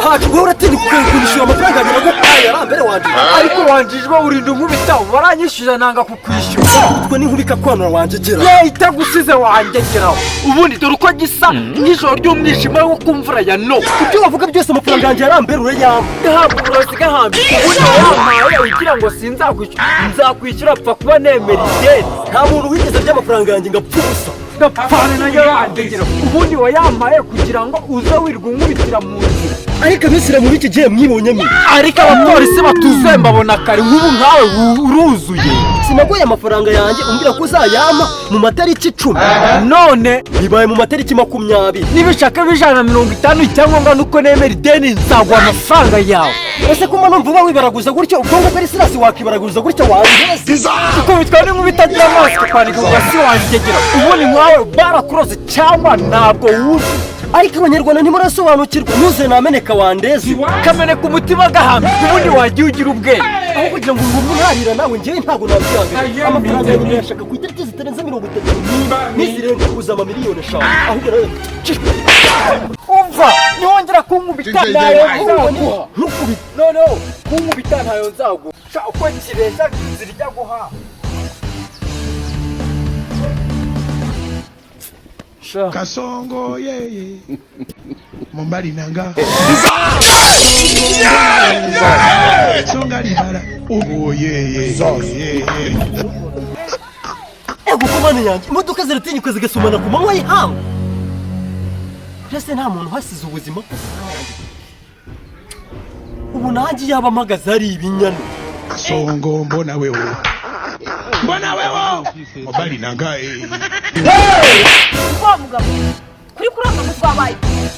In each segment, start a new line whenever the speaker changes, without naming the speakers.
Shahacu, wowe uratinya kunishyura amafaranga yanjye naguhaye arambere wanje.
Ariko wanjijwe, urinda unkubita, waranyishyuza nanga kukwishyura.
Utwo ni nkubika kwanura wanjye gera.
Ye itagusize wangegeraho. Ubundi dore uko gisa nk'ijoro ry'umwijima wo ku mvura ya no.
Ibyo wavuga byose, amafaranga yanjye yarambere urayampa.
Gahabwa uburozi gahambye. Ubundi wampaye ugira ngo sinzakwishyura, nzakwishyura, pfa kuba nemera ideni.
Nta muntu wigeze arya amafaranga yanjye ngo apfe ubusa.
Gapfana nayo yandegera. Ubundi wayampaye kugira ngo uze wirwa unkubitira mu nzira.
Ariko abisiramu muri iki gihe mwibonyemo.
Ariko abapolisi batuzuye mbabona kare, nk'ubu nkawe uruzuye.
Sinaguye amafaranga yanjye umbwira ko uzayampa mu matariki 10?
None
bibaye mu matariki 20.
Nibishaka 150, icyangombwa nuko nemera ideni, nzaguha amafaranga yawe.
Ese ko numva uba wibaraguza gutyo, ubwonko bwari sirasi wakibaraguza gutyo wangeze?
Ukubitwa n'inkuba itagira amaso, kwandika ku gasi wangegera. Ubundi nkawe barakuroze cyangwa ntabwo wuzuye.
Ariko Abanyarwanda ntimurasobanukirwa, ntuze nameneka wandeze.
Kameneka umutima gahambye. Ubundi wagiye ugira ubwenge.
Aho kugira ngo ubu ntarira nawe, njyewe ntabwo nabyanga. Amafaranga yanjye ndayashaka ku itariki zitarenze 31, nizirenga uzama 5 miliyoni ahubwo nawe.
Umva, niwongera kunkubita ntayo nzaguha.
Ntukubite.
Noneho kunkubita ntayo nzaguha. Sha, uko kireshya inzira ijya guhaha. Sha.
Kasongo yeye Mombali nanga Songa libala ubu yeye yeye.
Ego ko mana yanjye, imodoka ziratinyuka zigasomana ku manywa y'ihangu. Mbese nta muntu uhasize ubuzima? Ubu nanjye yaba mpagaze hari ibinyana.
Kasongo, mbona wewe, mbona wewe Mombali nanga eh.
Wa mugabo kuri kuranga ngo twabaye,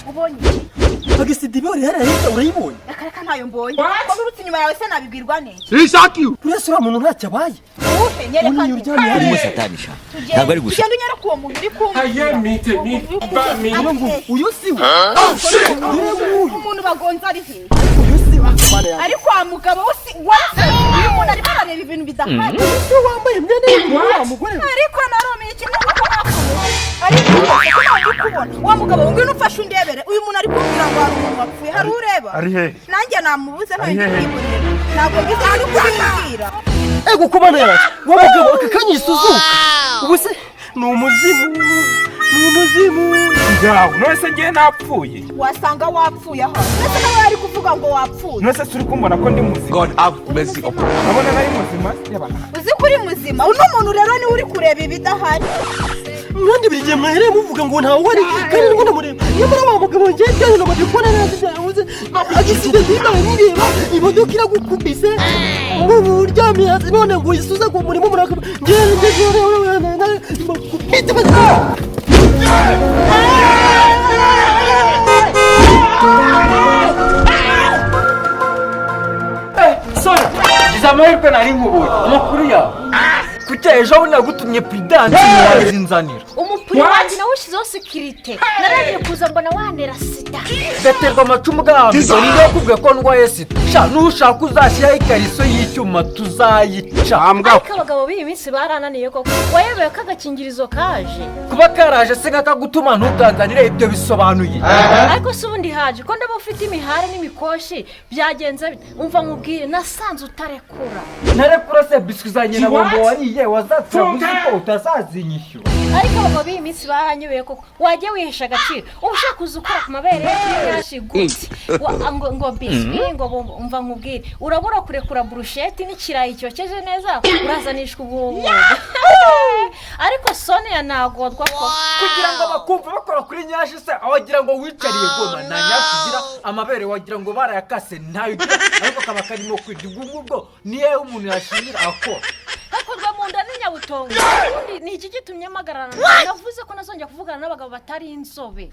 ubonye iki?
Agisida ibori hariya hirya, urayibonye?
Reka reka, ntayo mbonye. Ko nurutse inyuma yawe se nabibwirwa n'iki?
Uriya uriya muntu ntacyo abaye?
Uwuhe? Nyereka.
Uriya
Nde?
uryamye hariya.
Urimo satani sha, ntabwo ari gusa.
Tugenda unyereka uwo muntu uri kumbwira.
Uyu nguyu, uyu si we?
Umuntu bagonze ari he?
Uyu si we, mana yanjye.
Ariko wa mugabo we, si wese uyu muntu arimo arareba ibintu bidahari.
Uyu si we wambaye imyenda y'ubururu, wa mugore we?
Ariko narumiye kimwe nuko nakubuze, ariko rwose ko ntawe ndi kubona. Wa mugabo, ngwino ufashe undebere uyu muntu ari kumbwira ngo hari umuntu wapfuye. Hari ureba nanjye namubuze, ntawe ndi kwibonera, ntabwo ngize uri kubimbwira.
Ego ko mana yanjye, wa mugabo, aka kanya isuzuka. Ubu se ni umuzimu, ni umuzimu?
Ngaho none se ngewe napfuye?
Wasanga wapfuye aho ndetse nawe ari kuvuga ngo wapfuye.
None se turi kumbona ko ndi muzima?
God have mercy upon us.
Urabona nari muzima yabana?
Uzi ko uri muzima? Uno muntu rero niwe uri kureba ibidahari.
Mwandi buri gihe mwahereye muvuga ngo ntawe uhari kandi ndimo ndamureba. Nyamara wa mugabo, ngewe ibyanyu namaze kubona neza ibyawe. Agisida ntibaye nireba imodoka iragukubise, ubu uryamye hasi, none ngo isuze ngo murimo murakaba. Ngewe ngewe makubite.
Sore, gize amahirwe nari nkubonye. Amakuru yawe? Kuki ejo bundi nagutumye Prudence ntiwazinzanira?
Umupuri wanjye nawushyizeho sécurité, naragiye kuza mbona wantera sida.
Gaterwa amacumu gahambye. Niba yakubwiye ko ndwaye sida, sha, nushaka uzashyiraho ikariso y'icyuma tuzayica.
Ariko abagabo b'iyi minsi barananiye koko. Wayobewe ko agakingirizo kaje?
Kuba karaje se nkakagutuma ntukanzanire, ibyo bisobanuye?
Ariko se ubundi haje ko ndaba ufite imihare n'imikoshi, byagenze bite? Umva nkubwire, nasanze utarekura.
Ntarekura se biswi zanjye na bombo wariye wazatira ko utazazinyishyura?
Ariko abagabo b'iyi minsi baranyobeye koko. Wajya wihesha agaciro, uba ushaka kuza ukora ku mabere y'inyashi gute? Ngo biswi, ngo bombo. Umva nkubwire, urabura kurekura burusheti n'ikirayi cyokeje neza, urazanishwa ububobo. Ariko Sonia ntagodwa ko.
Kugira ngo bakumve bakora kuri nyashi se, wagira ngo wicariye goma. Nta nyashi ugira, amabere wagira ngo barayakase, ntayo ugira, ariko kaba karimo kwirya. Ubwo ngubwo niyo umuntu yashingira akora.
Hakorwa mu nda n'inyabutongo. Ubundi ni iki gitumye mpagararana? Navuze ko nazongera kuvugana n'abagabo batari inzobe.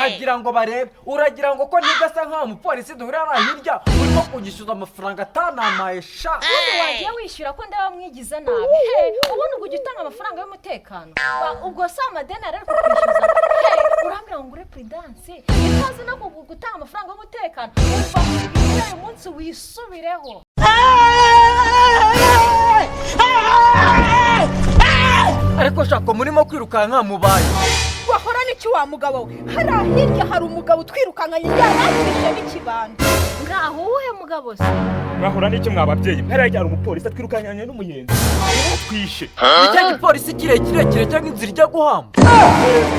Wagira ngo barebe, uragira ngo ko ntigasa nk'aho mupolisi duhurira hariya hirya urimo kunyishyuza amafaranga atanamaye sha.
Ubundi wagiye wishyura ko ndaba mwigize nabi. He, ubundi ubwo ujya utanga amafaranga y'umutekano? Ubwo si amadeni arari kukwishyuza? He, urambwira ngo ngure Prudence utazi no gutanga amafaranga y'umutekano? Umva nkubwire, uyu munsi wisubireho.
Ariko shaka murimo kwirukanka mubaye.
Wahora n'iki? iki wa mugabo we? Hariya hirya hari umugabo utwirukankanye, yaratwishe n'ikibando.
Ngaho uwuhe mugabo se?
Mwahura n'icyo mwa babyeyi, hariya hari umupolisi atwirukankanye n'umuyenzi twishe.
Ni cya gipolisi kirekire cyangwa inzira ijya guhamba?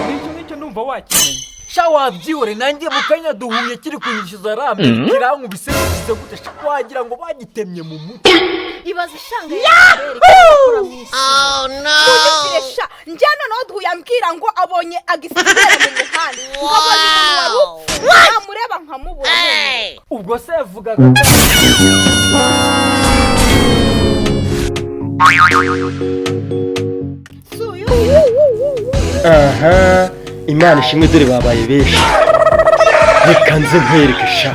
Nicyo ngicyo, ndumva wakimenya.
Sha, wabyihore, nanjye mu kanya duhuye kiri kunyishyuza rambe, kirankubise kigize gute sha, wagira ngo bagitemye mu mutwe.
Ibaze ishanga y'amabere ikora mu isi.
Munyumvire sha, njye noneho duhuye ambwira ngo abonye agisigara mu muhanda, ngo abonye umuntu wari upfuye, namureba nkamubura.
Ubwo se yavugaga ko
Si uyu?
Aha, Imana ishimwe, dore babaye benshi. Reka nze nkwereke sha.